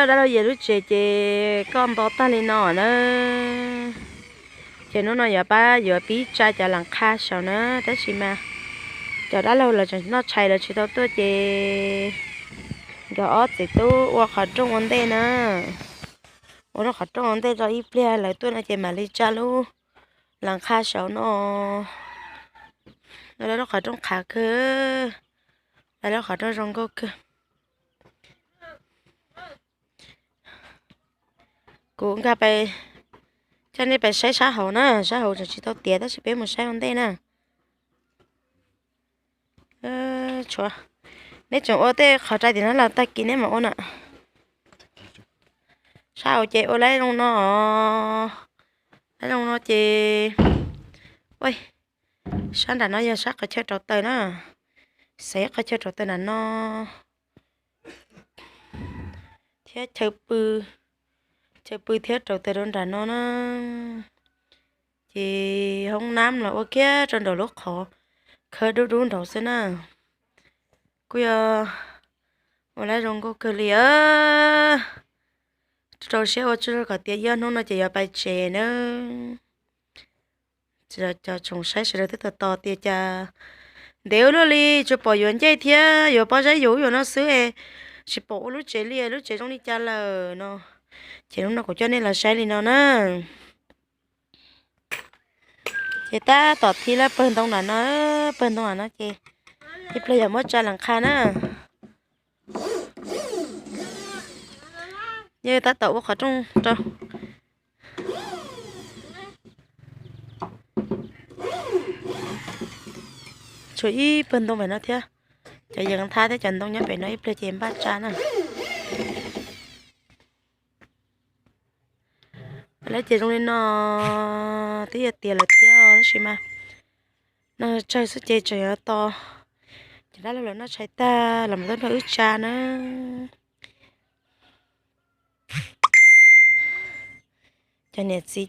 Dab laug Yias lub tsev ces koj nto tag li no na. Ces hnub no yuav pab yuav pib tsa cov las qha saud na, tab sis mas cov dab laug lawv tseem noj tshais lawv tsis tau tuaj ces nkawd ob txiv tub ua qhov rooj ua ntej na. Ua rau qhov rooj ua ntej rau ib pliag lawv tuaj no ces mam li tsa lub las qha saud no. Lawv lub qhov rooj qhav kawg, lawv lub qhov rooj zoo nkauj kawg. Kuv nkag pais, coj nej pais saib sab hauv na, sab hauv tseem tsis tau tiav tab sis peb mus saib ua ntej na. Tshuav, neb tseem ua tej qhov rai tim no los tag kis neb mam ua na. Sab hauv ces ua lab zoo no, lab zoo no ces, sab nram no yog sab qhov chaw rauv taws na, xaiv qhov chaw rauv taws nram no. Thiab chaw pw, chaw pw thiab rauv taws rau nram no na. Ces hoob nab los ua kiag rau nraum lub qhov khawb dub dub nraud xwb na. Kuj yog ua lab zoo nkauj kawg li. Rau siab ua tsuj kom tiav ib ob hnub no ces yuav pais tsev na. Cov tsoom saib sawv daws twb tos tos tias cas ntev ua luaj li tsis pom yuav ncej thiab yuav pob zeb yuav ub yuav no xwb, tsis pom ua lub tsev li, lub tsev zoo li cas lawm no. Ces hnub no kuv coj nej los saib li no na. Ces tab tom thib lawv pawg ntoo nram no, pawg ntoo nram no ces ib pliag yuav muab tsa las qha na. Yog tab tom ua qhov rooj rau. Tshuav ib pawg ntoo pem no thiab. Cov yees thab thiab cov ntoo nyob pem no ib pliag ces npaj tsa na. Lawv ces zoo li no, twb yog tiav lawm thiab tab sis mas no tsawg xwb ces tseem yuav tos cov dab laug lawv noj tshais tag los mus tuaj nrog wb tsa na. Cov niam txiv